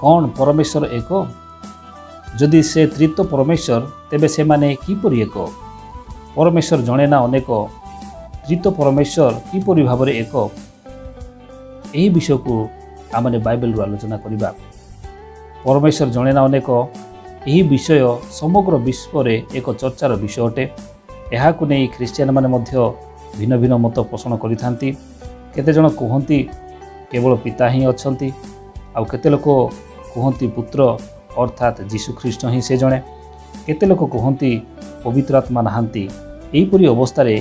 କ'ଣ ପରମେଶ୍ୱର ଏକ? ଯଦି ସେ ତ୍ରିତ୍ୱ ପରମେଶ୍ୱର, ତେବେ ସେମାନେ କିପରି ଏକ? ପରମେଶ୍ୱର ଜଣେ ନା ଅନେକ? ତ୍ରିତ୍ୱ ପରମେଶ୍ୱର କିପରି ଭାବରେ ଏକ? ଏହି ବିଷୟକୁ ଆମେ ବାଇବେଲରୁ ଆଲୋଚନା କରିବା। ପରମେଶ୍ୱର ଜଣେ ନା ଅନେକ, ଏହି ବିଷୟ ସମଗ୍ର ବିଶ୍ୱରେ ଏକ ଚର୍ଚ୍ଚାର ବିଷୟ ଅଟେ। ଏହାକୁ ନେଇ ଖ୍ରୀଷ୍ଟିଆନମାନେ ମଧ୍ୟ ଭିନ୍ନ ଭିନ୍ନ ମତ ପୋଷଣ କରିଥାନ୍ତି। କେତେଜଣ କୁହନ୍ତି କେବଳ ପିତା ହିଁ ଅଛନ୍ତି, ଆଉ କେତେ ଲୋକ କୁହନ୍ତି ପୁତ୍ର ଅର୍ଥାତ୍ ଯୀଶୁ ଖ୍ରୀଷ୍ଟ ହିଁ ସେ ଜଣେ। କେତେ ଲୋକ କୁହନ୍ତି ପବିତ୍ର ଆତ୍ମା ନାହାନ୍ତି। ଏହିପରି ଅବସ୍ଥାରେ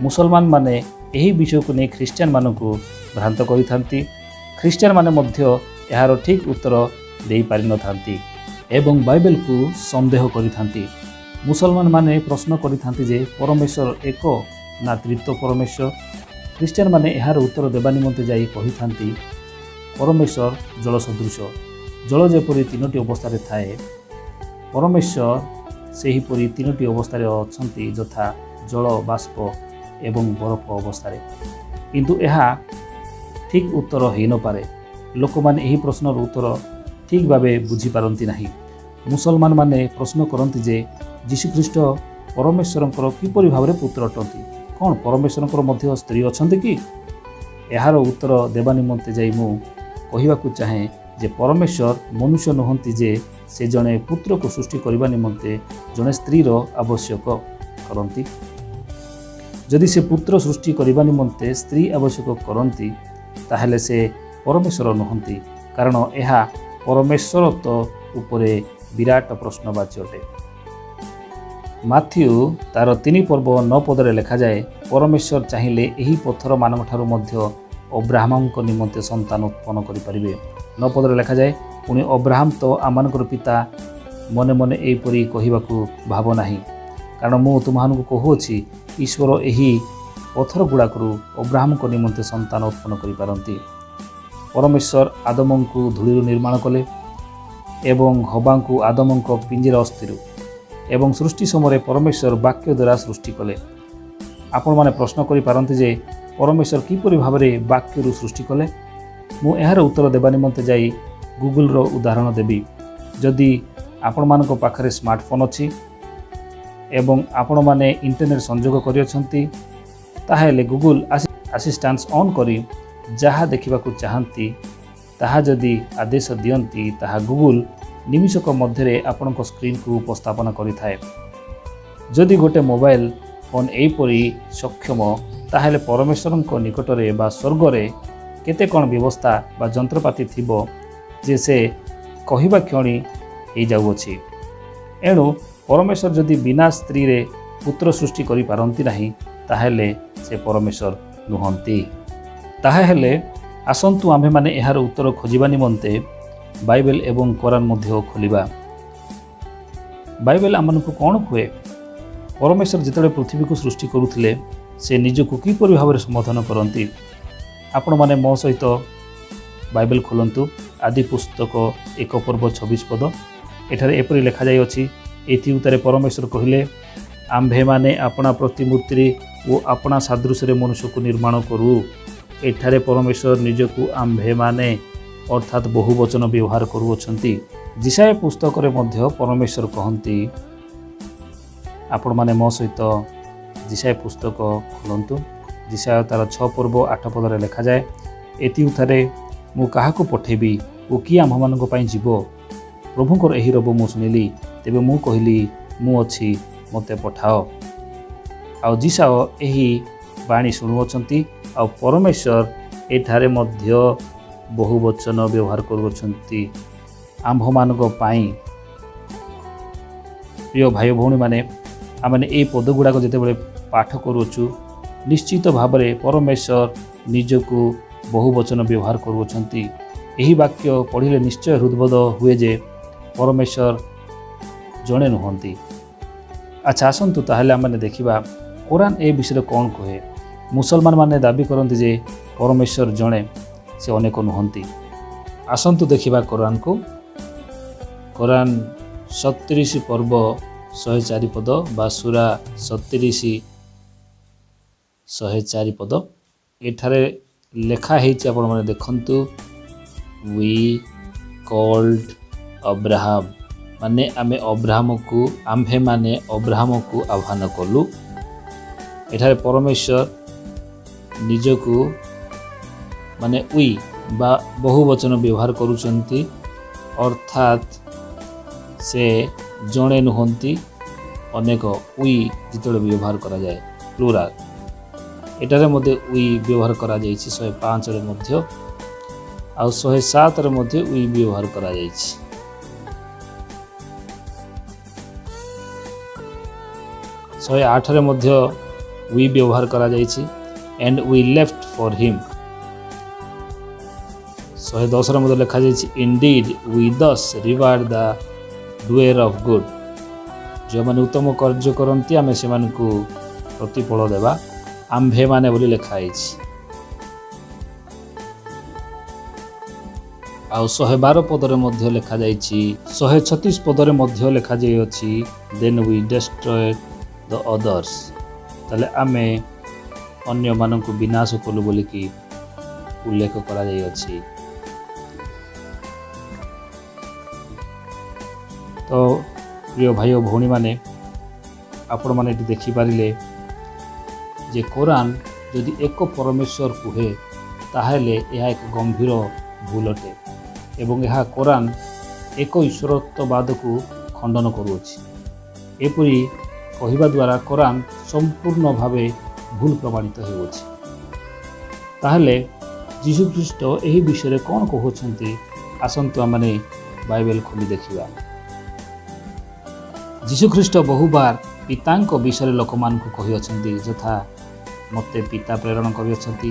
ମୁସଲମାନମାନେ ଏହି ବିଷୟକୁ ନେଇ ଖ୍ରୀଷ୍ଟିଆନମାନଙ୍କୁ ଭ୍ରାନ୍ତ କରିଥାନ୍ତି। ଖ୍ରୀଷ୍ଟିଆନମାନେ ମଧ୍ୟ ଏହାର ଠିକ୍ ଉତ୍ତର ଦେଇପାରିନଥାନ୍ତି ଏବଂ ବାଇବେଲକୁ ସନ୍ଦେହ କରିଥାନ୍ତି। ମୁସଲମାନମାନେ ପ୍ରଶ୍ନ କରିଥାନ୍ତି ଯେ ପରମେଶ୍ୱର ଏକ ନା ତ୍ରିତ୍ୱ ପରମେଶ୍ୱର? ଖ୍ରୀଷ୍ଟିଆନମାନେ ଏହାର ଉତ୍ତର ଦେବା ନିମନ୍ତେ ଯାଇ କହିଥାନ୍ତି, ପରମେଶ୍ୱର ଜଳ ସଦୃଶ। ଜଳ ଯେପରି ତିନୋଟି ଅବସ୍ଥାରେ ଥାଏ, ପରମେଶ୍ୱର ସେହିପରି ତିନୋଟି ଅବସ୍ଥାରେ ଅଛନ୍ତି, ଯଥା ଜଳ, ବାଷ୍ପ ଏବଂ ବରଫ ଅବସ୍ଥାରେ। କିନ୍ତୁ ଏହା ଠିକ୍ ଉତ୍ତର ହୋଇନପାରେ। ଲୋକମାନେ ଏହି ପ୍ରଶ୍ନର ଉତ୍ତର ଠିକ୍ ଭାବେ ବୁଝିପାରନ୍ତି ନାହିଁ। ମୁସଲମାନମାନେ ପ୍ରଶ୍ନ କରନ୍ତି ଯେ ଯୀଶୁଖ୍ରୀଷ୍ଟ ପରମେଶ୍ୱରଙ୍କର କିପରି ଭାବରେ ପୁତ୍ର ଅଟନ୍ତି? କ'ଣ ପରମେଶ୍ୱରଙ୍କର ମଧ୍ୟ ସ୍ତ୍ରୀ ଅଛନ୍ତି କି? ଏହାର ଉତ୍ତର ଦେବା ନିମନ୍ତେ ଯାଇ ମୁଁ କହିବାକୁ ଚାହେଁ ଯେ ପରମେଶ୍ୱର ମନୁଷ୍ୟ ନୁହନ୍ତି ଯେ ସେ ଜଣେ ପୁତ୍ରକୁ ସୃଷ୍ଟି କରିବା ନିମନ୍ତେ ଜଣେ ସ୍ତ୍ରୀର ଆବଶ୍ୟକ କରନ୍ତି। ଯଦି ସେ ପୁତ୍ର ସୃଷ୍ଟି କରିବା ନିମନ୍ତେ ସ୍ତ୍ରୀ ଆବଶ୍ୟକ କରନ୍ତି, ତାହେଲେ ସେ ପରମେଶ୍ୱର ନୁହନ୍ତି, କାରଣ ଏହା ପରମେଶ୍ୱରତ୍ୱ ଉପରେ ବିରାଟ ପ୍ରଶ୍ନବାଚୀ ଅଟେ। ମାଥ୍ୟୁ ତାର 3 ପର୍ବ 9 ପଦରେ ଲେଖାଯାଏ, ପରମେଶ୍ୱର ଚାହିଁଲେ ଏହି ପଥରମାନଙ୍କଠାରୁ ମଧ୍ୟ ଅବ୍ରାହ୍ମଙ୍କ ନିମନ୍ତେ ସନ୍ତାନ ଉତ୍ପନ୍ନ କରିପାରିବେ। 9 ପଦରେ ଲେଖାଯାଏ, ପୁଣି ଅବ୍ରାହମ ତ ଆମମାନଙ୍କର ପିତା, ମନେ ମନେ ଏହିପରି କହିବାକୁ ଭାବ ନାହିଁ। କାରଣ ମୁଁ ତୁମମାନଙ୍କୁ କହୁଅଛି, ଈଶ୍ୱର ଏହି ପଥର ଗୁଡ଼ାକରୁ ଅବ୍ରାହମଙ୍କ ନିମନ୍ତେ ସନ୍ତାନ ଉତ୍ପନ୍ନ କରିପାରନ୍ତି। ପରମେଶ୍ୱର ଆଦମଙ୍କୁ ଧୂଳିରୁ ନିର୍ମାଣ କଲେ ଏବଂ ହବାଙ୍କୁ ଆଦମଙ୍କ ପିଞ୍ଜିରା ଅସ୍ଥିରୁ ଏବଂ ସୃଷ୍ଟି ସମୟରେ ପରମେଶ୍ୱର ବାକ୍ୟ ଦ୍ୱାରା ସୃଷ୍ଟି କଲେ। ଆପଣମାନେ ପ୍ରଶ୍ନ କରିପାରନ୍ତି ଯେ ପରମେଶ୍ୱର କିପରି ଭାବରେ ବାକ୍ୟରୁ ସୃଷ୍ଟି କଲେ? ମୁଁ ଏହାର ଉତ୍ତର ଦେବା ନିମନ୍ତେ ଯାଇ ଗୁଗୁଲର ଉଦାହରଣ ଦେବି। ଯଦି ଆପଣମାନଙ୍କ ପାଖରେ ସ୍ମାର୍ଟଫୋନ୍ ଅଛି ଏବଂ ଆପଣମାନେ ଇଣ୍ଟରନେଟ୍ ସଂଯୋଗ କରିଅଛନ୍ତି, ତାହେଲେ ଗୁଗୁଲ ଆସିଷ୍ଟାନ୍ସ ଅନ୍ କରି ଯାହା ଦେଖିବାକୁ ଚାହାନ୍ତି ତାହା ଯଦି ଆଦେଶ ଦିଅନ୍ତି, ତାହା ଗୁଗୁଲ ନିମିଷକ ମଧ୍ୟରେ ଆପଣଙ୍କ ସ୍କ୍ରିନ୍କୁ ଉପସ୍ଥାପନା କରିଥାଏ। ଯଦି ଗୋଟେ ମୋବାଇଲ ଫୋନ୍ ଏହିପରି ସକ୍ଷମ, ତାହେଲେ ପରମେଶ୍ୱରଙ୍କ ନିକଟରେ ବା ସ୍ୱର୍ଗରେ କେତେ କ'ଣ ବ୍ୟବସ୍ଥା ବା ଯନ୍ତ୍ରପାତି ଥିବ ଯେ ସେ କହିବା କ୍ଷଣି ହେଇଯାଉଅଛି। ଏଣୁ ପରମେଶ୍ୱର ଯଦି ବିନା ସ୍ତ୍ରୀରେ ପୁତ୍ର ସୃଷ୍ଟି କରିପାରନ୍ତି ନାହିଁ, ତାହେଲେ ସେ ପରମେଶ୍ୱର ନୁହନ୍ତି। ତାହାହେଲେ ଆସନ୍ତୁ ଆମ୍ଭେମାନେ ଏହାର ଉତ୍ତର ଖୋଜିବା ନିମନ୍ତେ ବାଇବେଲ ଏବଂ କୋରାନ ମଧ୍ୟ ଖୋଲିବା। ବାଇବେଲ ଆମମାନଙ୍କୁ କ'ଣ କୁହେ? ପରମେଶ୍ୱର ଯେତେବେଳେ ପୃଥିବୀକୁ ସୃଷ୍ଟି କରୁଥିଲେ, ସେ ନିଜକୁ କିପରି ଭାବରେ ସମ୍ବୋଧନ କରନ୍ତି? ଆପଣମାନେ ମୋ ସହିତ ବାଇବେଲ ଖୋଲନ୍ତୁ। ଆଦି ପୁସ୍ତକ 1 ପର୍ବ 26 ପଦ। ଏଠାରେ ଏପରି ଲେଖାଯାଇଅଛି, ଏଥିଉତ୍ତାରେ ପରମେଶ୍ୱର କହିଲେ, ଆମ୍ଭେମାନେ ଆପଣା ପ୍ରତିମୂର୍ତ୍ତିରେ ଓ ଆପଣା ସାଦୃଶ୍ୟରେ ମନୁଷ୍ୟକୁ ନିର୍ମାଣ କରୁ। ଏଠାରେ ପରମେଶ୍ୱର ନିଜକୁ ଆମ୍ଭେମାନେ ଅର୍ଥାତ୍ ବହୁ ବଚନ ବ୍ୟବହାର କରୁଅଛନ୍ତି। ଯିଶାଇୟ ପୁସ୍ତକରେ ମଧ୍ୟ ପରମେଶ୍ୱର କହନ୍ତି। ଆପଣମାନେ ମୋ ସହିତ ଯିଶାଇୟ ପୁସ୍ତକ ଖୋଲନ୍ତୁ। ଯିଶାଇୟ ତାର 6 ପର୍ବ 8 ପଦରେ ଲେଖାଯାଏ, ଏଥିଉତ୍ତାରେ ମୁଁ କାହାକୁ ପଠେଇବି ଓ କିଏ ଆମ୍ଭମାନଙ୍କ ପାଇଁ ଯିବ? ପ୍ରଭୁଙ୍କର ଏହି ରବ ମୁଁ ଶୁଣିଲି। ତେବେ ମୁଁ କହିଲି, ମୁଁ ଅଛି, ମୋତେ ପଠାଅ। ଆଉ ଯିଶାଇୟ ଏହି ବାଣୀ ଶୁଣୁଅଛନ୍ତି ଆଉ ପରମେଶ୍ୱର ଏଠାରେ ମଧ୍ୟ ବହୁ ବଚନ ବ୍ୟବହାର କରୁଅଛନ୍ତି, ଆମ୍ଭମାନଙ୍କ ପାଇଁ। ପ୍ରିୟ ଭାଇ ଭଉଣୀମାନେ, ଆମେ ଏଇ ପଦ ଗୁଡ଼ାକ ଯେତେବେଳେ ପାଠ କରୁଅଛୁ, ନିଶ୍ଚିତ ଭାବରେ ପରମେଶ୍ୱର ନିଜକୁ ବହୁ ବଚନ ବ୍ୟବହାର କରୁଅଛନ୍ତି। ଏହି ବାକ୍ୟ ପଢ଼ିଲେ ନିଶ୍ଚୟ ହୃଦବୋଧ ହୁଏ ଯେ ପରମେଶ୍ୱର ଜଣେ ନୁହନ୍ତି। ଆଚ୍ଛା, ଆସନ୍ତୁ ତାହେଲେ ଆମେ ଦେଖିବା କୋରାନ ଏ ବିଷୟରେ କ'ଣ କୁହେ। ମୁସଲମାନମାନେ ଦାବି କରନ୍ତି ଯେ ପରମେଶ୍ୱର ଜଣେ, ସେ ଅନେକ ନୁହନ୍ତି। ଆସନ୍ତୁ ଦେଖିବା କୋରାନକୁ। କୋରାନ 37 ପର୍ବ 104 ପଦ ବା ସୁରା 37 104 ପଦ। ଏଠାରେ ଲେଖା ହେଇଛି, ଆପଣମାନେ ଦେଖନ୍ତୁ, We called Abraham, ମାନେ ଆମେ ଅବ୍ରାହମକୁ, ଆମ୍ଭେମାନେ ଅବ୍ରାହମକୁ ଆହ୍ୱାନ କଲୁ। ଏଠାରେ ପରମେଶ୍ୱର ନିଜକୁ ମାନେ we ବା ବହୁ ବଚନ ବ୍ୟବହାର କରୁଛନ୍ତି, ଅର୍ଥାତ୍ ସେ ଜଣେ ନୁହନ୍ତି, ଅନେକ। We ଯେତେବେଳେ ବ୍ୟବହାର କରାଯାଏ, ପ୍ଲୁରାଲ। ଏଠାରେ ମଧ୍ୟ we ବ୍ୟବହାର କରାଯାଇଛି, 105ରେ ମଧ୍ୟ ଆଉ 107ରେ ମଧ୍ୟ we ବ୍ୟବହାର କରାଯାଇଛି। 108ରେ ମଧ୍ୟ we ବ୍ୟବହାର କରାଯାଇଛି, and we left for him. 110ରେ ମଧ୍ୟ ଲେଖାଯାଇଛି, indeed we thus reward the doer of good. ଯେଉଁମାନେ ଉତ୍ତମ କାର୍ଯ୍ୟ କରନ୍ତି, ଆମେ ସେମାନଙ୍କୁ ପ୍ରତିଫଳ ଦେବା, ଆମ୍ଭେମାନେ ବୋଲି ଲେଖା ହେଇଛି। ଆଉ 112 ପଦରେ ମଧ୍ୟ ଲେଖାଯାଇଛି, 136 ପଦରେ ମଧ୍ୟ ଲେଖାଯାଇଅଛି, then we destroy the others. ତାହେଲେ ଆମେ ଅନ୍ୟମାନଙ୍କୁ ବିନାଶ କଲୁ ବୋଲିକି ଉଲ୍ଲେଖ କରାଯାଇଅଛି। ତ ପ୍ରିୟ ଭାଇ ଓ ଭଉଣୀମାନେ, ଆପଣମାନେ ଏଠି ଦେଖିପାରିଲେ ଯେ କୋରାନ ଯଦି ଏକ ପରମେଶ୍ୱର କୁହେ, ତାହେଲେ ଏହା ଏକ ଗମ୍ଭୀର ଭୁଲ ଅଟେ ଏବଂ ଏହା କୋରାନ ଏକ ଈଶ୍ୱରତ୍ୱବାଦକୁ ଖଣ୍ଡନ କରୁଅଛି। ଏପରି କହିବା ଦ୍ୱାରା କୋରାନ ସମ୍ପୂର୍ଣ୍ଣ ଭାବେ ଭୁଲ ପ୍ରମାଣିତ ହେଉଅଛି। ତାହେଲେ ଯୀଶୁଖ୍ରୀଷ୍ଟ ଏହି ବିଷୟରେ କ'ଣ କହୁଛନ୍ତି? ଆସନ୍ତୁ ଆମେ ବାଇବେଲ ଖୋଲି ଦେଖିବା। ଯୀଶୁଖ୍ରୀଷ୍ଟ ବହୁବାର ପିତାଙ୍କ ବିଷୟରେ ଲୋକମାନଙ୍କୁ କହିଅଛନ୍ତି, ଯଥା ମୋତେ ପିତା ପ୍ରେରଣ କରିଅଛନ୍ତି,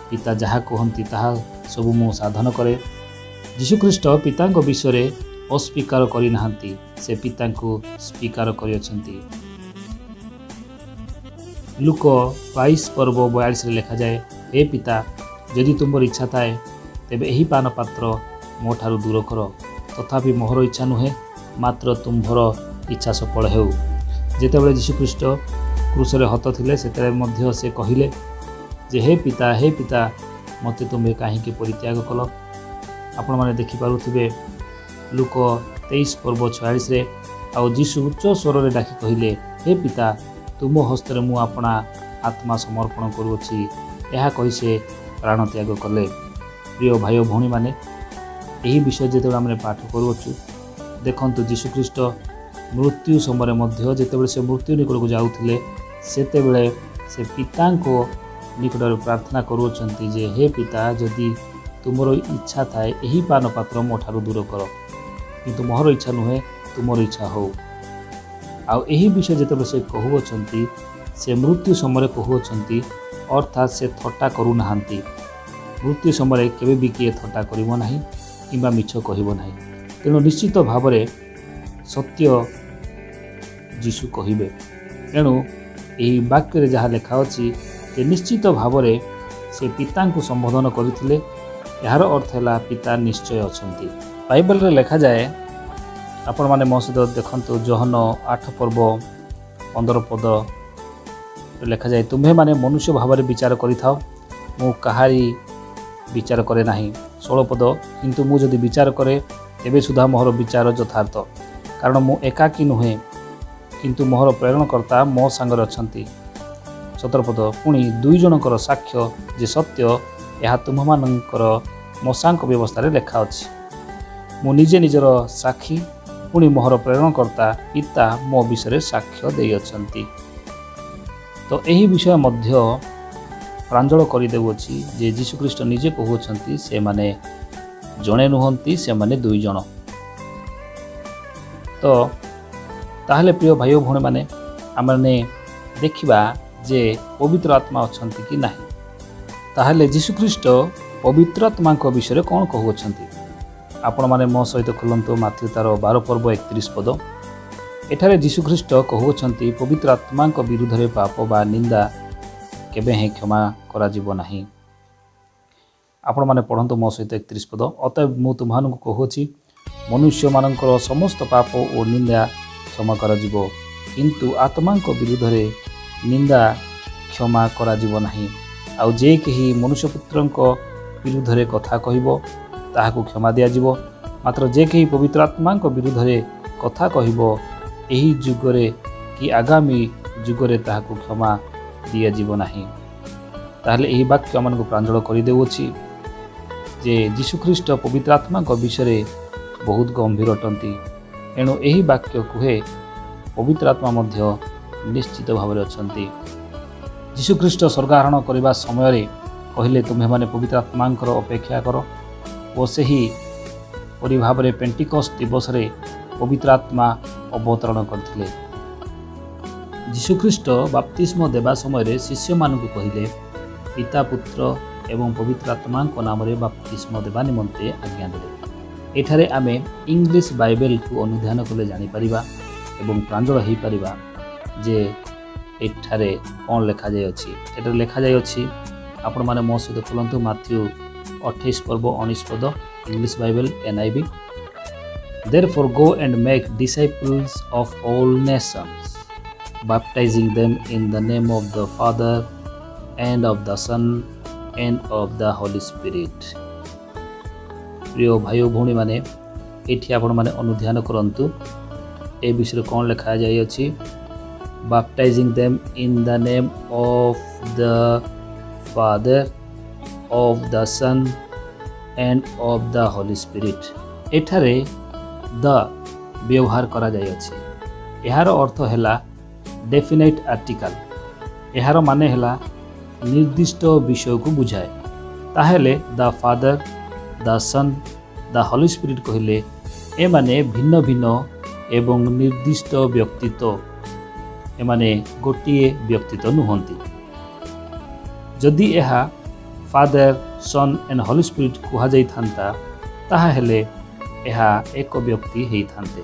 ପିତା ଯାହା କୁହନ୍ତି ତାହା ସବୁ ମୁଁ ସାଧନ କରେ। ଯୀଶୁଖ୍ରୀଷ୍ଟ ପିତାଙ୍କ ବିଷୟରେ ଅସ୍ୱୀକାର କରିନାହାନ୍ତି, ସେ ପିତାଙ୍କୁ ସ୍ୱୀକାର କରିଅଛନ୍ତି। ଲୂକ 22 ପର୍ବ 42ରେ ଲେଖାଯାଏ, ହେ ପିତା, ଯଦି ତୁମର ଇଚ୍ଛା ଥାଏ, ତେବେ ଏହି ପାନପାତ୍ର ମୋ ଠାରୁ ଦୂର କର। ତଥାପି ମୋହର ଇଚ୍ଛା ନୁହେଁ, ମାତ୍ର ତୁମ୍ଭର ଇଚ୍ଛା ସଫଳ ହେଉ। ଯେତେବେଳେ ଯୀଶୁଖ୍ରୀଷ୍ଟ କ୍ରୁଶରେ ହତ ଥିଲେ, ସେତେବେଳେ ମଧ୍ୟ ସେ କହିଲେ ଯେ ହେ ପିତା, ହେ ପିତା, ମୋତେ ତୁମ୍ଭେ କାହିଁକି ପରିତ୍ୟାଗ କଲ? ଆପଣମାନେ ଦେଖିପାରୁଥିବେ ଲୂକ 23 ପର୍ବ 46ରେ, ଆଉ ଯୀଶୁ ଉଚ୍ଚ ସ୍ୱରରେ ଡାକି କହିଲେ, ହେ ପିତା, ତୁମ ହସ୍ତରେ ମୁଁ ଆପଣା ଆତ୍ମା ସମର୍ପଣ କରୁଅଛି। ଏହା କହି ସେ ପ୍ରାଣ ତ୍ୟାଗ କଲେ। ପ୍ରିୟ ଭାଇ ଓ ଭଉଣୀମାନେ, ଏହି ବିଷୟ ଯେତେବେଳେ ଆମେ ପାଠ କରୁଅଛୁ, ଦେଖନ୍ତୁ, ଯୀଶୁଖ୍ରୀଷ୍ଟ ମୃତ୍ୟୁ ସମୟରେ ମଧ୍ୟ, ଯେତେବେଳେ ସେ ମୃତ୍ୟୁ ନିକଟକୁ ଯାଉଥିଲେ, ସେତେବେଳେ ସେ ପିତାଙ୍କ ନିକଟରେ ପ୍ରାର୍ଥନା କରୁଅଛନ୍ତି ଯେ ହେ ପିତା, ଯଦି ତୁମର ଇଚ୍ଛା ଥାଏ, ଏହି ପାନପାତ୍ର ମୋ ଠାରୁ ଦୂର କର, କିନ୍ତୁ ମୋହର ଇଚ୍ଛା ନୁହେଁ, ତୁମର ଇଚ୍ଛା ହଉ। ଆଉ ଏହି ବିଷୟ ଯେତେବେଳେ ସେ କହୁଅଛନ୍ତି, ସେ ମୃତ୍ୟୁ ସମୟରେ କହୁଅଛନ୍ତି, ଅର୍ଥାତ୍ ସେ ଥଟ୍ଟା କରୁନାହାନ୍ତି। ମୃତ୍ୟୁ ସମୟରେ କେବେ ବି କିଏ ଥଟ୍ଟା କରିବ ନାହିଁ କିମ୍ବା ମିଛ କହିବ ନାହିଁ। ତେଣୁ ନିଶ୍ଚିତ ଭାବରେ ସତ୍ୟ ଯୀଶୁ କହିବେ। ତେଣୁ ଏହି ବାକ୍ୟରେ ଯାହା ଲେଖା ଅଛି ଯେ ନିଶ୍ଚିତ ଭାବରେ ସେ ପିତାଙ୍କୁ ସମ୍ବୋଧନ କରିଥିଲେ, ଏହାର ଅର୍ଥ ହେଲା ପିତା ନିଶ୍ଚୟ ଅଛନ୍ତି। ବାଇବେଲରେ ଲେଖାଯାଏ, ଆପଣମାନେ ମୋ ସହିତ ଦେଖନ୍ତୁ, ଯୋହନ 8 ପର୍ବ 15 ପଦ ଲେଖାଯାଏ, ତୁମ୍ଭେମାନେ ମନୁଷ୍ୟ ଭାବରେ ବିଚାର କରିଥାଅ, ମୁଁ କାହାରି ବିଚାର କରେ ନାହିଁ। 16 ପଦ, କିନ୍ତୁ ମୁଁ ଯଦି ବିଚାର କରେ, ତେବେ ସୁଦ୍ଧା ମୋହର ବିଚାର ଯଥାର୍ଥ, କାରଣ ମୁଁ ଏକାକୀ ନୁହେଁ, କିନ୍ତୁ ମୋହର ପ୍ରେରଣକର୍ତ୍ତା ମୋ ସାଙ୍ଗରେ ଅଛନ୍ତି। 17 ପଦ, ପୁଣି ଦୁଇ ଜଣଙ୍କର ସାକ୍ଷ୍ୟ ଯେ ସତ୍ୟ, ଏହା ତୁମ୍ଭମାନଙ୍କର ମୋଶାଙ୍କ ବ୍ୟବସ୍ଥାରେ ଲେଖା ଅଛି। ମୁଁ ନିଜେ ନିଜର ସାକ୍ଷୀ, ପୁଣି ମୋହର ପ୍ରେରଣକର୍ତ୍ତା ପିତା ମୋ ବିଷୟରେ ସାକ୍ଷ୍ୟ ଦେଇଅଛନ୍ତି। ତ ଏହି ବିଷୟ ମଧ୍ୟ ପ୍ରାଞ୍ଜଳ କରିଦେଉଅଛି ଯେ ଯୀଶୁଖ୍ରୀଷ୍ଟ ନିଜେ କହୁଅଛନ୍ତି, ସେମାନେ ଜଣେ ନୁହନ୍ତି, ସେମାନେ ଦୁଇ ଜଣ। ତ ତାହେଲେ ପ୍ରିୟ ଭାଇ ଓ ଭଉଣୀମାନେ, ଆମେମାନେ ଦେଖିବା ଯେ ପବିତ୍ର ଆତ୍ମା ଅଛନ୍ତି କି ନାହିଁ। ତାହେଲେ ଯୀଶୁଖ୍ରୀଷ୍ଟ ପବିତ୍ର ଆତ୍ମାଙ୍କ ବିଷୟରେ କ'ଣ କହୁଅଛନ୍ତି? ଆପଣମାନେ ମୋ ସହିତ ଖୋଲନ୍ତୁ ମାଥ୍ୟୁ ତାର 12 ପର୍ବ 31 ପଦ। ଏଠାରେ ଯୀଶୁଖ୍ରୀଷ୍ଟ କହୁଅଛନ୍ତି, ପବିତ୍ର ଆତ୍ମାଙ୍କ ବିରୁଦ୍ଧରେ ପାପ ବା ନିନ୍ଦା କେବେ ହେଁ କ୍ଷମା କରାଯିବ ନାହିଁ। ଆପଣମାନେ ପଢ଼ନ୍ତୁ ମୋ ସହିତ 31 ପଦ। ଅତଏବ ମୁଁ ତୁମ୍ଭମାନଙ୍କୁ କହୁଅଛି, ମନୁଷ୍ୟମାନଙ୍କର ସମସ୍ତ ପାପ ଓ ନିନ୍ଦା କ୍ଷମା କରାଯିବ, କିନ୍ତୁ ଆତ୍ମାଙ୍କ ବିରୁଦ୍ଧରେ ନିନ୍ଦା କ୍ଷମା କରାଯିବ ନାହିଁ। ଆଉ ଯେ କେହି ମନୁଷ୍ୟପୁତ୍ରଙ୍କ ବିରୁଦ୍ଧରେ କଥା କହିବ, ତାହାକୁ କ୍ଷମା ଦିଆଯିବ। ମାତ୍ର ଯେ କେହି ପବିତ୍ର ଆତ୍ମାଙ୍କ ବିରୁଦ୍ଧରେ କଥା କହିବ, ଏହି ଯୁଗରେ କି ଆଗାମୀ ଯୁଗରେ ତାହାକୁ କ୍ଷମା ଦିଆଯିବ ନାହିଁ। ତାହେଲେ ଏହି ବାକ୍ୟ ଆମମାନଙ୍କୁ ପ୍ରାଞ୍ଜଳ କରିଦେଉଅଛି ଯେ ଯୀଶୁଖ୍ରୀଷ୍ଟ ପବିତ୍ର ଆତ୍ମାଙ୍କ ବିଷୟରେ ବହୁତ ଗମ୍ଭୀର ଅଟନ୍ତି। ଏଣୁ ଏହି ବାକ୍ୟ କୁହେ, ପବିତ୍ର ଆତ୍ମା ମଧ୍ୟ ନିଶ୍ଚିତ ଭାବରେ ଅଛନ୍ତି। ଯୀଶୁଖ୍ରୀଷ୍ଟ ସ୍ୱର୍ଗାରୋହଣ କରିବା ସମୟରେ କହିଲେ, "ତୁମ୍ଭେମାନେ ପବିତ୍ର ଆତ୍ମାଙ୍କର ଅପେକ୍ଷା କର" ଓ ସେହି ପରି ଭାବରେ ପେଣ୍ଟିକଷ୍ଟ ଦିବସରେ ପବିତ୍ର ଆତ୍ମା ଅବତରଣ କରିଥିଲେ। ଯୀଶୁଖ୍ରୀଷ୍ଟ ବାପ୍ତିସ୍ମ ଦେବା ସମୟରେ ଶିଷ୍ୟମାନଙ୍କୁ କହିଲେ, ପିତା, ପୁତ୍ର ଏବଂ ପବିତ୍ର ଆତ୍ମାଙ୍କ ନାମରେ ବାପ୍ତିସ୍ମ ଦେବା ନିମନ୍ତେ ଆଜ୍ଞା ଦେଲେ। ଏଠାରେ ଆମେ ଇଂଲିଶ ବାଇବେଲକୁ ଅନୁଧ୍ୟାନ କଲେ ଜାଣିପାରିବା ଏବଂ ପ୍ରାଞ୍ଜଳ ହୋଇପାରିବା ଯେ ଏଠାରେ କ'ଣ ଲେଖାଯାଇଅଛି। ଏଠାରେ ଲେଖାଯାଇଅଛି, ଆପଣମାନେ ମୋ ସହିତ ଖୋଲନ୍ତୁ ମାଥ୍ୟୁ 28 ପର୍ବ 19 ପଦ, English Bible, NIV. "Therefore, go and make disciples of all nations, baptizing them in the name of the Father and of the Son and of the Holy Spirit." ପ୍ରିୟ ଭାଇ ଓ ଭଉଣୀମାନେ, ଏଇଠି ଆପଣମାନେ ଅନୁଧ୍ୟାନ କରନ୍ତୁ, ଏ ବିଷୟରେ କ'ଣ ଲେଖାଯାଇଅଛି। Baptizing them in the name of the Father, of the Son and of the Holy Spirit. ଏଠାରେ ଦ ବ୍ୟବହାର କରାଯାଇଅଛି। ଏହାର ଅର୍ଥ ହେଲା ଡେଫିନାଇଟ୍ ଆର୍ଟିକାଲ। ଏହାର ମାନେ ହେଲା ନିର୍ଦ୍ଦିଷ୍ଟ ବିଷୟକୁ ବୁଝାଏ। ତାହେଲେ the Father, the Son, the Holy Spirit କହିଲେ ଏମାନେ ଭିନ୍ନ ଭିନ୍ନ ଏବଂ ନିର୍ଦ୍ଦିଷ୍ଟ ବ୍ୟକ୍ତିତ୍ୱ। ଏମାନେ ଗୋଟିଏ ବ୍ୟକ୍ତିତ୍ୱ ନୁହନ୍ତି। ଯଦି ଏହା Father, Son and Holy Spirit କୁହାଯାଇଥାନ୍ତା, ତାହାହେଲେ ଏହା ଏକ ବ୍ୟକ୍ତି ହେଇଥାନ୍ତେ।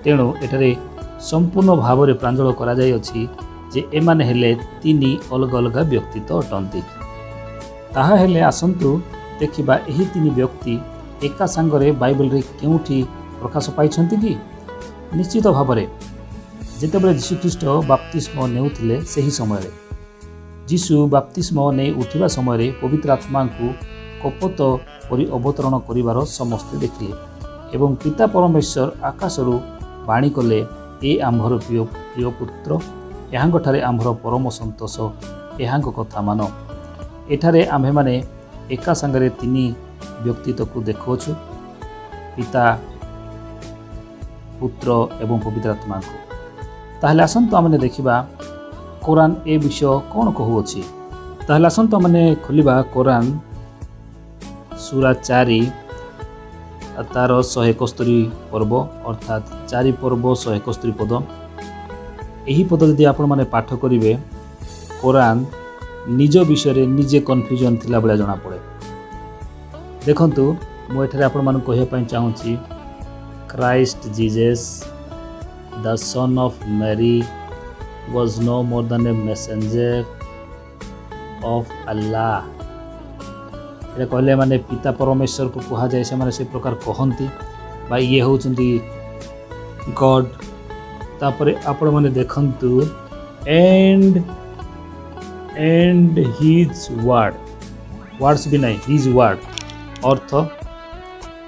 ତେଣୁ ଏଠାରେ ସମ୍ପୂର୍ଣ୍ଣ ଭାବରେ ପ୍ରାଞ୍ଜଳ କରାଯାଇଅଛି ଯେ ଏମାନେ ହେଲେ ତିନି ଅଲଗା ଅଲଗା ବ୍ୟକ୍ତିତ୍ୱ ଅଟନ୍ତି। ତାହା ହେଲେ ଆସନ୍ତୁ ଦେଖିବା, ଏହି ତିନି ବ୍ୟକ୍ତି ଏକା ସାଙ୍ଗରେ ବାଇବେଲରେ କେଉଁଠି ପ୍ରକାଶ ପାଇଛନ୍ତି କି? ନିଶ୍ଚିତ ଭାବରେ ଯେତେବେଳେ ଯୀଶୁଖ୍ରୀଷ୍ଟ ବାପ୍ତିସ୍ମ ନେଉଥିଲେ, ସେହି ସମୟରେ, ଯୀଶୁ ବାପ୍ତିସ୍ମ ନେଇ ଉଠିବା ସମୟରେ ପବିତ୍ର ଆତ୍ମାଙ୍କୁ କପୋତ ପରି ଅବତରଣ କରିବାର ସମସ୍ତେ ଦେଖିଲେ ଏବଂ ପିତା ପରମେଶ୍ୱର ଆକାଶରୁ ବାଣୀ କଲେ, "ଏ ଆମ୍ଭର ପ୍ରିୟ ପ୍ରିୟ ପୁତ୍ର, ଏହାଙ୍କଠାରେ ଆମ୍ଭର ପରମ ସନ୍ତୋଷ, ଏହାଙ୍କ କଥା ମାନ।" ଏଠାରେ ଆମ୍ଭେମାନେ ଏକା ସାଙ୍ଗରେ ତିନି ବ୍ୟକ୍ତିତ୍ୱକୁ ଦେଖୁଅଛୁ, ପିତା, ପୁତ୍ର ଏବଂ ପବିତ୍ର ଆତ୍ମାଙ୍କୁ। ତାହେଲେ ଆସନ୍ତୁ ଆମେ ଦେଖିବା କୋରାନ ଏ ବିଷୟ କ'ଣ କହୁଅଛି। ତାହେଲେ ଆସନ୍ତୁ ଆମେ ଖୋଲିବା କୋରାନ ସୁରା 4, ତାର 171 ପର୍ବ, ଅର୍ଥାତ୍ 4 ପର୍ବ 171 ପଦ। ଏହି ପଦ ଯଦି ଆପଣମାନେ ପାଠ କରିବେ, କୋରାନ ନିଜ ବିଷୟରେ ନିଜେ କନଫ୍ୟୁଜନ୍ ଥିଲା ଭଳିଆ ଜଣାପଡ଼େ। ଦେଖନ୍ତୁ, ମୁଁ ଏଠାରେ ଆପଣମାନଙ୍କୁ କହିବା ପାଇଁ ଚାହୁଁଛି, Christ Jesus, the son of Mary, was no more than a messenger of Allah. ଏଇଟା କହିଲେ ମାନେ ପିତା ପରମେଶ୍ୱରକୁ କୁହାଯାଏ, ସେମାନେ ସେ ପ୍ରକାର କହନ୍ତି ବା ଇଏ ହେଉଛନ୍ତି ଗଡ୍। ତାପରେ ଆପଣମାନେ ଦେଖନ୍ତୁ, and his word, words ବି ନାହିଁ, his ward ଅର୍ଥ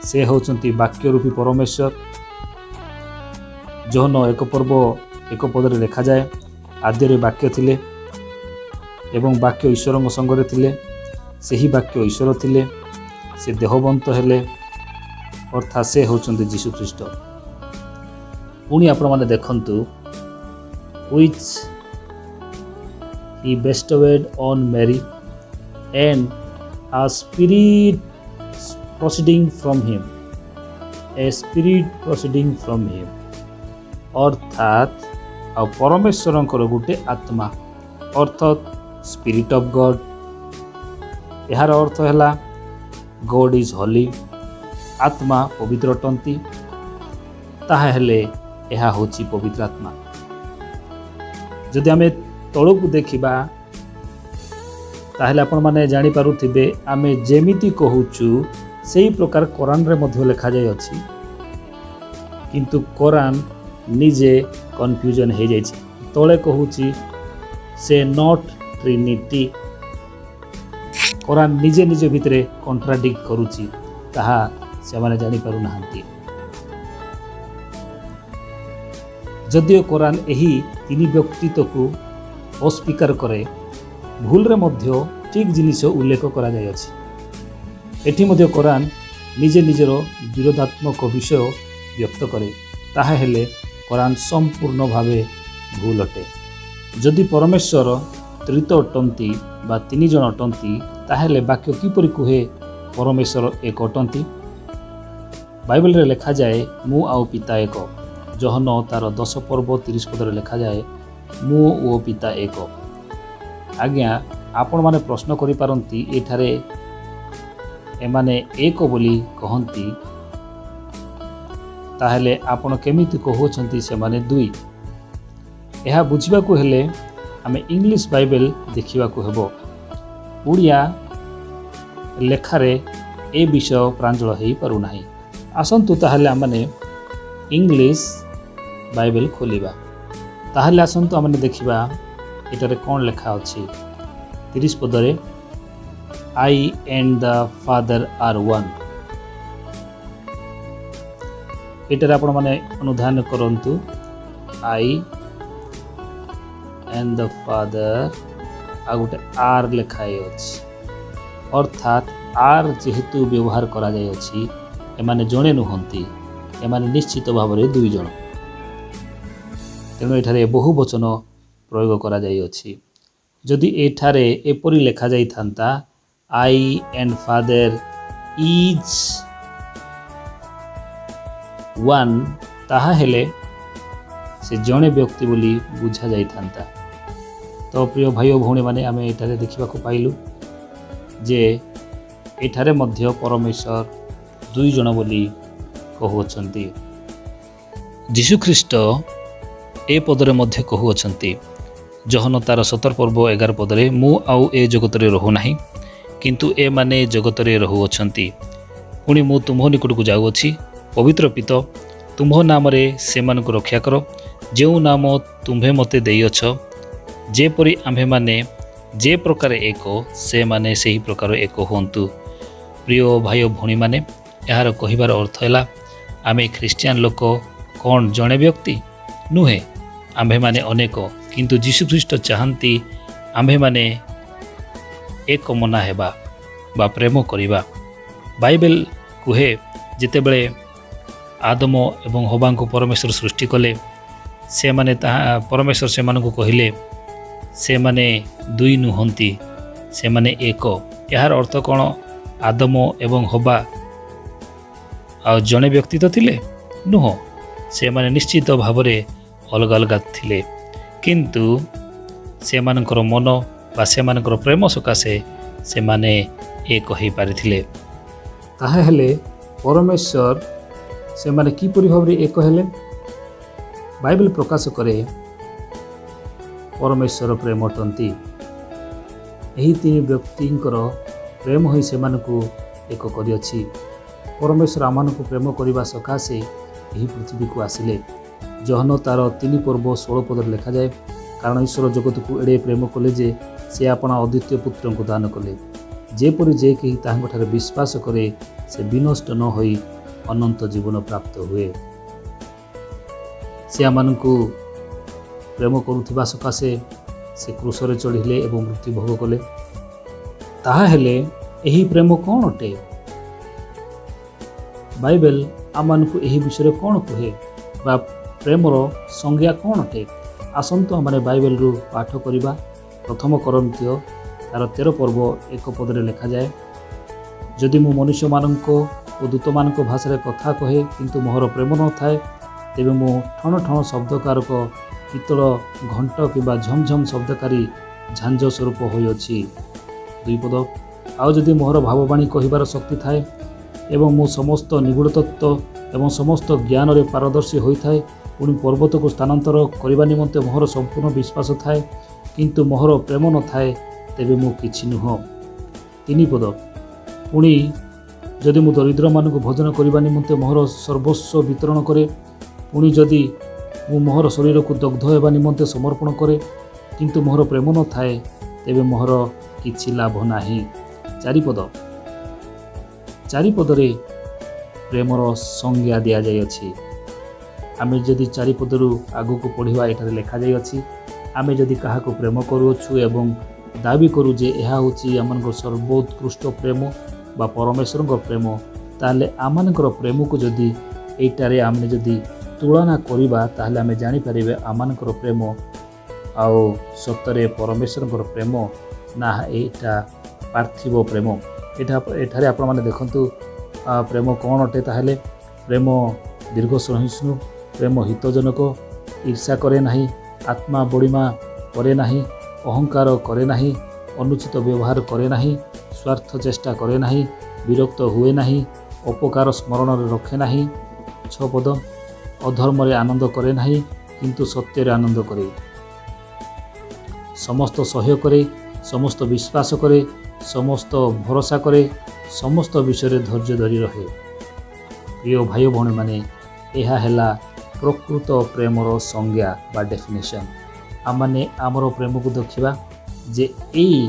ସେ ହେଉଛନ୍ତି ବାକ୍ୟ ରୂପୀ ପରମେଶ୍ୱର। ଯୋହନ 1 ପର୍ବ 1 ପଦରେ ଲେଖାଯାଏ, ଆଦ୍ୟରେ ବାକ୍ୟ ଥିଲେ ଏବଂ ବାକ୍ୟ ଈଶ୍ୱରଙ୍କ ସଙ୍ଗରେ ଥିଲେ, ସେହି ବାକ୍ୟ ଈଶ୍ୱର ଥିଲେ। ସେ ଦେହବନ୍ତ ହେଲେ, ଅର୍ଥାତ୍ ସେ ହେଉଛନ୍ତି ଯୀଶୁଖ୍ରୀଷ୍ଟ। ପୁଣି ଆପଣମାନେ ଦେଖନ୍ତୁ, which he bestowed on Mary, and a spirit proceeding from him, a spirit proceeding from him, ଅର୍ଥାତ୍ ଆଉ ପରମେଶ୍ୱରଙ୍କର ଗୋଟେ ଆତ୍ମା, ଅର୍ଥାତ୍ ସ୍ପିରିଟ୍ ଅଫ୍ ଗଡ୍। ଏହାର ଅର୍ଥ ହେଲା God is holy, ଆତ୍ମା ପବିତ୍ର ଅଟନ୍ତି। ତାହା ହେଲେ ଏହା ହେଉଛି ପବିତ୍ର ଆତ୍ମା। ଯଦି ଆମେ ତଳକୁ ଦେଖିବା, ତାହେଲେ ଆପଣମାନେ ଜାଣିପାରୁଥିବେ, ଆମେ ଯେମିତି କହୁଛୁ ସେଇ ପ୍ରକାର କୋରାନରେ ମଧ୍ୟ ଲେଖାଯାଇଅଛି। କିନ୍ତୁ କୋରାନ ନିଜେ କନଫ୍ୟୁଜନ୍ ହେଇଯାଇଛି। ତଳେ କହୁଛି ସେ not Trinity. Koran ନିଜେ ନିଜ ଭିତରେ କଣ୍ଟ୍ରାଡିକ୍ଟ କରୁଛି, ତାହା ସେମାନେ ଜାଣିପାରୁନାହାନ୍ତି। ଯଦିଓ କୋରାନ ଏହି ତିନି ବ୍ୟକ୍ତିତ୍ୱକୁ ଅସ୍ୱୀକାର କରେ, ଭୁଲରେ ମଧ୍ୟ ଠିକ୍ ଜିନିଷ ଉଲ୍ଲେଖ କରାଯାଇଅଛି। ଏଠି ମଧ୍ୟ କୋରାନ ନିଜେ ନିଜର ବିରୋଧାତ୍ମକ ବିଷୟ ବ୍ୟକ୍ତ କରେ। ତାହା ହେଲେ କୋରାନ ସମ୍ପୂର୍ଣ୍ଣ ଭାବେ ଭୁଲ ଅଟେ। ଯଦି ପରମେଶ୍ୱର ତ୍ରିତ୍ୱ ଅଟନ୍ତି ବା ତିନି ଜଣ ଅଟନ୍ତି, ତାହେଲେ ବାକ୍ୟ କିପରି କୁହେ ପରମେଶ୍ୱର ଏକ ଅଟନ୍ତି? ବାଇବେଲରେ ଲେଖାଯାଏ, "ମୁଁ ଆଉ ପିତା ଏକ।" ଯୋହନ ତାର 10 ପର୍ବ 30 ପଦରେ ଲେଖାଯାଏ, "ମୁଁ ଓ ପିତା ଏକ।" ଆଜ୍ଞା, ଆପଣମାନେ ପ୍ରଶ୍ନ କରିପାରନ୍ତି, ଏଠାରେ ଏମାନେ ଏକ ବୋଲି କହନ୍ତି, ତାହେଲେ ଆପଣ କେମିତି କହୁଅଛନ୍ତି ସେମାନେ ଦୁଇ? ଏହା ବୁଝିବାକୁ ହେଲେ ଆମେ ଇଂଲିଶ ବାଇବେଲ ଦେଖିବାକୁ ହେବ। ଓଡ଼ିଆ ଲେଖାରେ ଏ ବିଷୟ ପ୍ରାଞ୍ଜଳ ହୋଇପାରୁନାହିଁ। ଆସନ୍ତୁ ତାହେଲେ ଆମମାନେ ଇଂଲିଶ ବାଇବେଲ ଖୋଲିବା। ତାହେଲେ ଆସନ୍ତୁ ଆମେ ଦେଖିବା ଏଠାରେ କ'ଣ ଲେଖା ଅଛି। 30 ପଦରେ, "I and the Father are one." ଏଠାରେ ଆପଣମାନେ ଅନୁଧ୍ୟାନ କରନ୍ତୁ, I and the father ଆଉ ଗୋଟେ ଆର୍ ଲେଖା ହେଇଅଛି। ଅର୍ଥାତ୍ ଆର୍ ଯେହେତୁ ବ୍ୟବହାର କରାଯାଇଅଛି, ଏମାନେ ଜଣେ ନୁହନ୍ତି, ଏମାନେ ନିଶ୍ଚିତ ଭାବରେ ଦୁଇ ଜଣ। ତେଣୁ ଏଠାରେ ବହୁ ବଚନ ପ୍ରୟୋଗ କରାଯାଇଅଛି। ଯଦି ଏଠାରେ ଏପରି ଲେଖାଯାଇଥାନ୍ତା, "I and Father is one", ତାହା ହେଲେ ସେ ଜଣେ ବ୍ୟକ୍ତି ବୋଲି ବୁଝା ଯାଇଥାନ୍ତା। ତ ପ୍ରିୟ ଭାଇ ଓ ଭଉଣୀମାନେ, ଆମେ ଏଠାରେ ଦେଖିବାକୁ ପାଇଲୁ ଯେ ଏଠାରେ ମଧ୍ୟ ପରମେଶ୍ୱର ଦୁଇ ଜଣ ବୋଲି କହୁଅଛନ୍ତି। ଯୀଶୁଖ୍ରୀଷ୍ଟ ଏ ପଦରେ ମଧ୍ୟ କହୁଅଛନ୍ତି, ଯୋହନ ତାର 17 ପର୍ବ 11 ପଦରେ, "ମୁଁ ଆଉ ଏ ଜଗତରେ ରହୁନାହିଁ, କିନ୍ତୁ ଏମାନେ ଜଗତରେ ରହୁଅଛନ୍ତି, ପୁଣି ମୁଁ ତୁମ୍ଭ ନିକଟକୁ ଯାଉଅଛି। ପବିତ୍ର ପିତ, ତୁମ୍ଭ ନାମରେ ସେମାନଙ୍କୁ ରକ୍ଷା କର, ଯେଉଁ ନାମ ତୁମ୍ଭେ ମୋତେ ଦେଇଅଛ, ଯେପରି ଆମ୍ଭେମାନେ ଯେ ପ୍ରକାର ଏକ, ସେମାନେ ସେହି ପ୍ରକାର ଏକ ହୁଅନ୍ତୁ।" ପ୍ରିୟ ଭାଇ ଓ ଭଉଣୀମାନେ, ଏହାର କହିବାର ଅର୍ଥ ହେଲା, ଆମେ ଖ୍ରୀଷ୍ଟିଆନ ଲୋକ କ'ଣ ଜଣେ ବ୍ୟକ୍ତି ନୁହେଁ? ଆମ୍ଭେମାନେ ଅନେକ। କିନ୍ତୁ ଯୀଶୁଖ୍ରୀଷ୍ଟ ଚାହାନ୍ତି ଆମ୍ଭେମାନେ ଏକ ମନା ହେବା ବା ପ୍ରେମ କରିବା। ବାଇବେଲ କୁହେ, ଯେତେବେଳେ ଆଦମ ଏବଂ ହବାଙ୍କୁ ପରମେଶ୍ୱର ସୃଷ୍ଟି କଲେ, ସେମାନେ ତାହା ପରମେଶ୍ୱର ସେମାନଙ୍କୁ କହିଲେ, ସେମାନେ ଦୁଇ ନୁହନ୍ତି, ସେମାନେ ଏକ। ଏହାର ଅର୍ଥ କ'ଣ? ଆଦମ ଏବଂ ହବା ଆଉ ଜଣେ ବ୍ୟକ୍ତି ତ ଥିଲେ? ନୁହଁ, ସେମାନେ ନିଶ୍ଚିତ ଭାବରେ ଅଲଗା ଅଲଗା ଥିଲେ। କିନ୍ତୁ ସେମାନଙ୍କର ମନ ବା ସେମାନଙ୍କର ପ୍ରେମ ସକାଶେ ସେମାନେ ଏକ ହୋଇପାରିଥିଲେ। ତାହା ହେଲେ ପରମେଶ୍ୱର ସେମାନେ କିପରି ଭାବରେ ଏକ ହେଲେ? ବାଇବେଲ ପ୍ରକାଶ କରେ, ପରମେଶ୍ୱର ପ୍ରେମ ଅଟନ୍ତି। ଏହି ତିନି ବ୍ୟକ୍ତିଙ୍କର ପ୍ରେମ ହିଁ ସେମାନଙ୍କୁ ଏକ କରିଅଛି। ପରମେଶ୍ୱର ଆମମାନଙ୍କୁ ପ୍ରେମ କରିବା ସକାଶେ ଏହି ପୃଥିବୀକୁ ଆସିଲେ। ଯୋହନ ତାର 3 ପର୍ବ 16 ପଦରେ ଲେଖାଯାଏ, "କାରଣ ଈଶ୍ୱର ଜଗତକୁ ଏଡ଼େ ପ୍ରେମ କଲେ ଯେ ସେ ଆପଣା ଅଦ୍ୱିତୀୟ ପୁତ୍ରଙ୍କୁ ଦାନ କଲେ, ଯେପରି ଯେ କେହି ତାହାଙ୍କଠାରେ ବିଶ୍ୱାସ କରେ, ସେ ବିନଷ୍ଟ ନ ହୋଇ ଅନନ୍ତ ଜୀବନ ପ୍ରାପ୍ତ ହୁଏ।" ସେ ଆମମାନଙ୍କୁ ପ୍ରେମ କରୁଥିବା ସକାଶେ ସେ କ୍ରୁଶରେ ଚଢ଼ିଲେ ଏବଂ ମୃତ୍ୟୁ ଭୋଗ କଲେ। ତାହା ହେଲେ ଏହି ପ୍ରେମ କ'ଣ ଅଟେ? ବାଇବେଲ ଆମମାନଙ୍କୁ ଏହି ବିଷୟରେ କ'ଣ କୁହେ ବା ପ୍ରେମର ସଂଜ୍ଞା କ'ଣ ଅଟେ? ଆସନ୍ତୁ ଆମେ ବାଇବେଲରୁ ପାଠ କରିବା। ପ୍ରଥମ କରିନ୍ଥୀୟ ତାର 13 ପର୍ବ 1 ପଦରେ ଲେଖାଯାଏ, "ଯଦି ମୁଁ ମନୁଷ୍ୟମାନଙ୍କ ଓ ଦୂତମାନଙ୍କ ଭାଷାରେ କଥା କହେ, କିନ୍ତୁ ମୋହର ପ୍ରେମ ନଥାଏ, ତେବେ ମୁଁ ଠଣ ଠଣ ଶବ୍ଦକାରକ ପିତ୍ତଳ ଘଣ୍ଟ କିମ୍ବା ଝମଝମ ଶବ୍ଦକାରୀ ଝାଞ୍ଜ ସ୍ୱରୂପ ହୋଇଅଛି।" 2 ପଦ, "ଆଉ ଯଦି ମୋହର ଭାବବାଣୀ କହିବାର ଶକ୍ତି ଥାଏ ଏବଂ ମୁଁ ସମସ୍ତ ନିଗୂଢ଼ ତତ୍ତ୍ୱ ଏବଂ ସମସ୍ତ ଜ୍ଞାନରେ ପାରଦର୍ଶୀ ହୋଇଥାଏ, ପୁଣି ପର୍ବତକୁ ସ୍ଥାନାନ୍ତର କରିବା ନିମନ୍ତେ ମୋହର ସମ୍ପୂର୍ଣ୍ଣ ବିଶ୍ୱାସ ଥାଏ, କିନ୍ତୁ ମୋହର ପ୍ରେମ ନଥାଏ, ତେବେ ମୁଁ କିଛି ନୁହଁ।" 3 ପଦ, "ପୁଣି ଯଦି ମୁଁ ଦରିଦ୍ରମାନଙ୍କୁ ଭୋଜନ କରିବା ନିମନ୍ତେ ମୋହର ସର୍ବସ୍ୱ ବିତରଣ କରେ, ପୁଣି ଯଦି ମୁଁ ମୋହର ଶରୀରକୁ ଦଗ୍ଧ ହେବା ନିମନ୍ତେ ସମର୍ପଣ କରେ, କିନ୍ତୁ ମୋହର ପ୍ରେମ ନଥାଏ, ତେବେ ମୋହର କିଛି ଲାଭ ନାହିଁ।" ଚାରିପଦ, ଚାରିପଦରେ ପ୍ରେମର ସଂଜ୍ଞା ଦିଆଯାଇଅଛି। ଆମେ ଯଦି ଚାରିପଦରୁ ଆଗକୁ ପଢ଼ିବା, ଏଠାରେ ଲେଖାଯାଇଅଛି, ଆମେ ଯଦି କାହାକୁ ପ୍ରେମ କରୁଅଛୁ ଏବଂ ଦାବି କରୁ ଯେ ଏହା ହେଉଛି ଆମମାନଙ୍କର ସର୍ବୋତ୍କୃଷ୍ଟ ପ୍ରେମ ବା ପରମେଶ୍ୱରଙ୍କ ପ୍ରେମ, ତାହେଲେ ଆମମାନଙ୍କର ପ୍ରେମକୁ ଯଦି ଏଇଟାରେ ଆମେ ଯଦି ତୁଳନା କରିବା, ତାହେଲେ ଆମେ ଜାଣିପାରିବେ ଆମମାନଙ୍କର ପ୍ରେମ ଆଉ ସତରେ ପରମେଶ୍ୱରଙ୍କର ପ୍ରେମ ନା ଏଇଟା ପାର୍ଥିବ ପ୍ରେମ। ଏଠାରେ ଆପଣମାନେ ଦେଖନ୍ତୁ, ପ୍ରେମ କ'ଣ ଅଟେ? ତାହେଲେ ପ୍ରେମ ଦୀର୍ଘ ସହିଷ୍ଣୁ, ପ୍ରେମ ହିତଜନକ, ଈର୍ଷା କରେ ନାହିଁ, ଆତ୍ମା ବଡ଼ିମା କରେ ନାହିଁ, ଅହଙ୍କାର କରେ ନାହିଁ, ଅନୁଚିତ ବ୍ୟବହାର କରେ ନାହିଁ, ସ୍ୱାର୍ଥ ଚେଷ୍ଟା କରେ ନାହିଁ, ବିରକ୍ତ ହୁଏ ନାହିଁ, ଅପକାର ସ୍ମରଣରେ ରଖେ ନାହିଁ। ଛଅ ପଦ, ଅଧର୍ମରେ ଆନନ୍ଦ କରେ ନାହିଁ, କିନ୍ତୁ ସତ୍ୟରେ ଆନନ୍ଦ କରେ। ସମସ୍ତ ସହ୍ୟ କରେ, ସମସ୍ତ ବିଶ୍ୱାସ କରେ, ସମସ୍ତ ଭରସା କରେ, ସମସ୍ତ ବିଷୟରେ ଧୈର୍ଯ୍ୟ ଧରି ରହେ। ପ୍ରିୟ ଭାଇ ଭଉଣୀମାନେ, ଏହା ହେଲା ପ୍ରକୃତ ପ୍ରେମର ସଂଜ୍ଞା ବା ଡେଫିନେସନ୍। ଆମମାନେ ଆମର ପ୍ରେମକୁ ଦେଖିବା ଯେ ଏଇ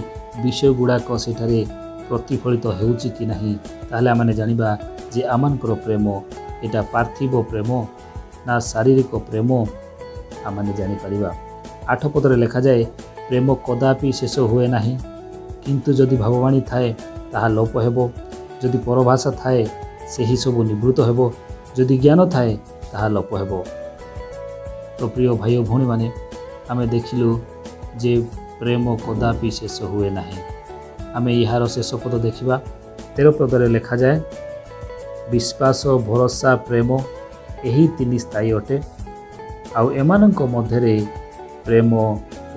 ବିଷୟ ଗୁଡ଼ାକ ସେଠାରେ ପ୍ରତିଫଳିତ ହେଉଛି କି ନାହିଁ। ତାହେଲେ ଆମେ ଜାଣିବା ଯେ ଆମମାନଙ୍କର ପ୍ରେମ ଏଇଟା ପାର୍ଥିବ ପ୍ରେମ ନା ଶାରୀରିକ ପ୍ରେମ, ଆମମାନେ ଜାଣିପାରିବା। ଆଠ ପଦରେ ଲେଖାଯାଏ, ପ୍ରେମ କଦାପି ଶେଷ ହୁଏ ନାହିଁ, କିନ୍ତୁ ଯଦି ଭାବବାଣୀ ଥାଏ, ତାହା ଲୋପ ହେବ। ଯଦି ପରଭାଷା ଥାଏ, ସେହି ସବୁ ନିବୃତ୍ତ ହେବ। ଯଦି ଜ୍ଞାନ ଥାଏ, ତାହା ଲୋପ ହେବ। ତ ପ୍ରିୟ ଭାଇ ଓ ଭଉଣୀମାନେ, ଆମେ ଦେଖିଲୁ ଯେ ପ୍ରେମ କଦାପି ଶେଷ ହୁଏ ନାହିଁ। ଆମେ ଏହାର ଶେଷ ପଦ ଦେଖିବା। 13 ପଦରେ ଲେଖାଯାଏ, ବିଶ୍ୱାସ, ଭରସା, ପ୍ରେମ, ଏହି ତିନି ସ୍ଥାୟୀ ଅଟେ, ଆଉ ଏମାନଙ୍କ ମଧ୍ୟରେ ପ୍ରେମ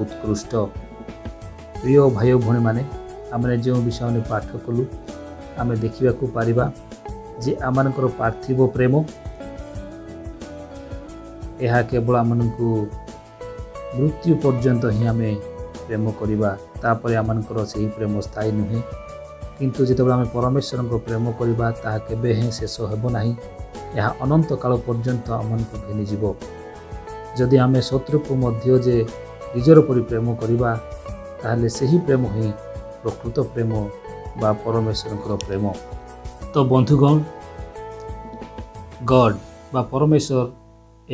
ଉତ୍କୃଷ୍ଟ। ପ୍ରିୟ ଭାଇ ଓ ଭଉଣୀମାନେ, ଆମେ ଯେଉଁ ବିଷୟ ଆମେ ପାଠ କଲୁ, ଆମେ ଦେଖିବାକୁ ପାରିବା ଯେ ଆମମାନଙ୍କର ପାର୍ଥିବ ପ୍ରେମ ଏହା କେବଳ ଆମମାନଙ୍କୁ ମୃତ୍ୟୁ ପର୍ଯ୍ୟନ୍ତ ହିଁ ଆମେ ପ୍ରେମ କରିବା, ତାପରେ ଆମମାନଙ୍କର ସେହି ପ୍ରେମ ସ୍ଥାୟୀ ନୁହେଁ। କିନ୍ତୁ ଯେତେବେଳେ ଆମେ ପରମେଶ୍ୱରଙ୍କ ପ୍ରେମ କରିବା, ତାହା କେବେ ହେଁ ଶେଷ ହେବ ନାହିଁ। ଏହା ଅନନ୍ତ କାଳ ପର୍ଯ୍ୟନ୍ତ ଆମମାନଙ୍କୁ ଘେନିଯିବ। ଯଦି ଆମେ ଶତ୍ରୁକୁ ମଧ୍ୟ ଯେ ନିଜର ପରି ପ୍ରେମ କରିବା, ତାହେଲେ ସେହି ପ୍ରେମ ହିଁ ପ୍ରକୃତ ପ୍ରେମ ବା ପରମେଶ୍ୱରଙ୍କର ପ୍ରେମ। ତ ବନ୍ଧୁଗଣ, ଗଡ୍ ବା ପରମେଶ୍ୱର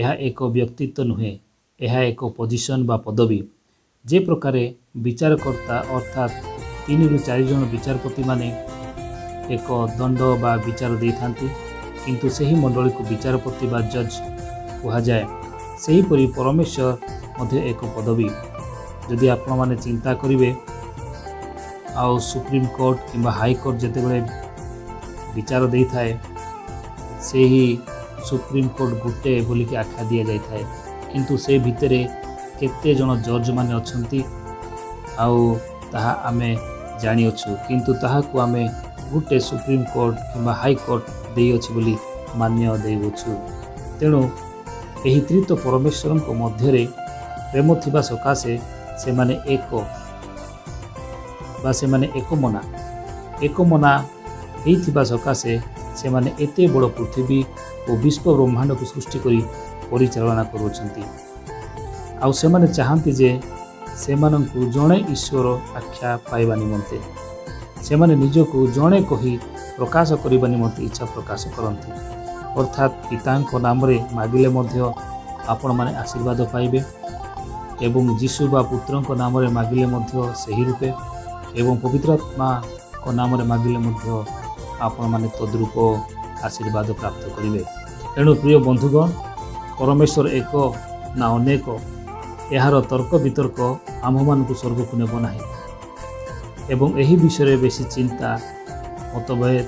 ଏହା ଏକ ବ୍ୟକ୍ତିତ୍ୱ ନୁହେଁ, ଏହା ଏକ ପୋଜିସନ୍ ବା ପଦବୀ। ଯେ ପ୍ରକାରେ ବିଚାରକର୍ତ୍ତା, ଅର୍ଥାତ୍ ତିନିରୁ ଚାରି ଜଣ ବିଚାରପତିମାନେ ଏକ ଦଣ୍ଡ ବା ବିଚାର ଦେଇଥାନ୍ତି, କିନ୍ତୁ ସେହି ମଣ୍ଡଳୀକୁ ବିଚାରପତି ବା ଜଜ୍ କୁହାଯାଏ, ସେହିପରି ପରମେଶ୍ୱର ମଧ୍ୟ ଏକ ପଦବୀ। ଯଦି ଆପଣମାନେ ଚିନ୍ତା କରିବେ, ଆଉ ସୁପ୍ରିମକୋର୍ଟ କିମ୍ବା ହାଇକୋର୍ଟ ଯେତେବେଳେ ବିଚାର ଦେଇଥାଏ, ସେହି ସୁପ୍ରିମକୋର୍ଟ ଗୋଟେ ବୋଲିକି ଆଖ୍ୟା ଦିଆଯାଇଥାଏ, କିନ୍ତୁ ସେ ଭିତରେ କେତେ ଜଣ ଜଜ୍ ମାନେ ଅଛନ୍ତି ଆଉ ତାହା ଆମେ ଜାଣିଅଛୁ, କିନ୍ତୁ ତାହାକୁ ଆମେ ଗୋଟେ ସୁପ୍ରିମକୋର୍ଟ କିମ୍ବା ହାଇକୋର୍ଟ ଦେଇଅଛି ବୋଲି ମାନ୍ୟ ଦେଇଅଛୁ। ତେଣୁ ଏହି ତ୍ରିତ୍ୱ ପରମେଶ୍ୱରଙ୍କ ମଧ୍ୟରେ ପ୍ରେମ ଥିବା ସକାଶେ ସେମାନେ ଏକ ବା ସେମାନେ ଏକମନା। ଏକମନା ହେଇଥିବା ସକାଶେ ସେମାନେ ଏତେ ବଡ଼ ପୃଥିବୀ ଓ ବିଶ୍ୱ ବ୍ରହ୍ମାଣ୍ଡକୁ ସୃଷ୍ଟି କରି ପରିଚାଳନା କରୁଅଛନ୍ତି। ଆଉ ସେମାନେ ଚାହାନ୍ତି ଯେ ସେମାନଙ୍କୁ ଜଣେ ଈଶ୍ୱର ଆଖ୍ୟା ପାଇବା ନିମନ୍ତେ ସେମାନେ ନିଜକୁ ଜଣେ କହି ପ୍ରକାଶ କରିବା ନିମନ୍ତେ ଇଚ୍ଛା ପ୍ରକାଶ କରନ୍ତି। ଅର୍ଥାତ୍ ପିତାଙ୍କ ନାମରେ ମାଗିଲେ ମଧ୍ୟ ଆପଣମାନେ ଆଶୀର୍ବାଦ ପାଇବେ ଏବଂ ଯୀଶୁ ବା ପୁତ୍ରଙ୍କ ନାମରେ ମାଗିଲେ ମଧ୍ୟ ସେହି ରୂପେ ଏବଂ ପବିତ୍ର ଆତ୍ମାଙ୍କ ନାମରେ ମାଗିଲେ ମଧ୍ୟ ଆପଣମାନେ ତଦ୍ରୂପ ଆଶୀର୍ବାଦ ପ୍ରାପ୍ତ କରିବେ। ଏଣୁ ପ୍ରିୟ ବନ୍ଧୁଗଣ, ପରମେଶ୍ୱର ଏକ ନା ଅନେକ, ଏହାର ତର୍କ ବିତର୍କ ଆମ୍ଭମାନଙ୍କୁ ସ୍ୱର୍ଗକୁ ନେବ ନାହିଁ ଏବଂ ଏହି ବିଷୟରେ ବେଶୀ ଚିନ୍ତା, ମତଭେଦ,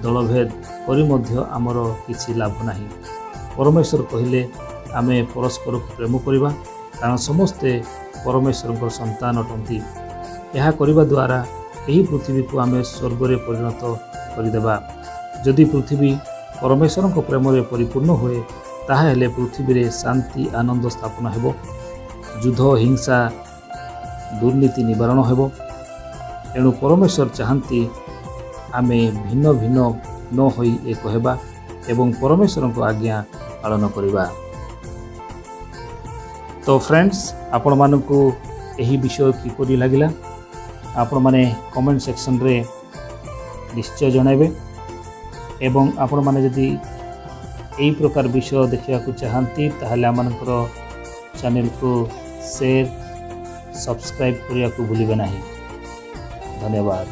ଦଳଭେଦ କରି ମଧ୍ୟ ଆମର କିଛି ଲାଭ ନାହିଁ। ପରମେଶ୍ୱର କହିଲେ ଆମେ ପରସ୍ପରକୁ ପ୍ରେମ କରିବା, କାରଣ ସମସ୍ତେ ପରମେଶ୍ୱରଙ୍କର ସନ୍ତାନ ଅଟନ୍ତି। ଏହା କରିବା ଦ୍ୱାରା ଏହି ପୃଥିବୀକୁ ଆମେ ସ୍ୱର୍ଗରେ ପରିଣତ କରିଦେବା। ଯଦି ପୃଥିବୀ ପରମେଶ୍ୱରଙ୍କ ପ୍ରେମରେ ପରିପୂର୍ଣ୍ଣ ହୁଏ, ତାହାହେଲେ ପୃଥିବୀରେ ଶାନ୍ତି, ଆନନ୍ଦ ସ୍ଥାପନ ହେବ। ଯୁଦ୍ଧ, ହିଂସା, ଦୁର୍ନୀତି ନିବାରଣ ହେବ। ଏଣୁ ପରମେଶ୍ୱର ଚାହାନ୍ତି ଆମେ ଭିନ୍ନ ଭିନ୍ନ ନ ହୋଇ ଏକ ହେବା ଏବଂ ପରମେଶ୍ୱରଙ୍କ ଆଜ୍ଞା ପାଳନ କରିବା। ତ ଫ୍ରେଣ୍ଡସ୍, ଆପଣମାନଙ୍କୁ ଏହି ବିଷୟ କିପରି ଲାଗିଲା, ଆପଣମାନେ କମେଣ୍ଟ ସେକ୍ସନରେ ନିଶ୍ଚୟ ଜଣାଇବେ। ଏବଂ ଆପଣମାନେ ଯଦି ଏହି ପ୍ରକାର ବିଷୟ ଦେଖିବାକୁ ଚାହାନ୍ତି, ତାହେଲେ ଆମମାନଙ୍କର ଚ୍ୟାନେଲକୁ ସେୟାର, ସବସ୍କ୍ରାଇବ୍ କରିବାକୁ ଭୁଲିବେ ନାହିଁ। ଧନ୍ୟବାଦ।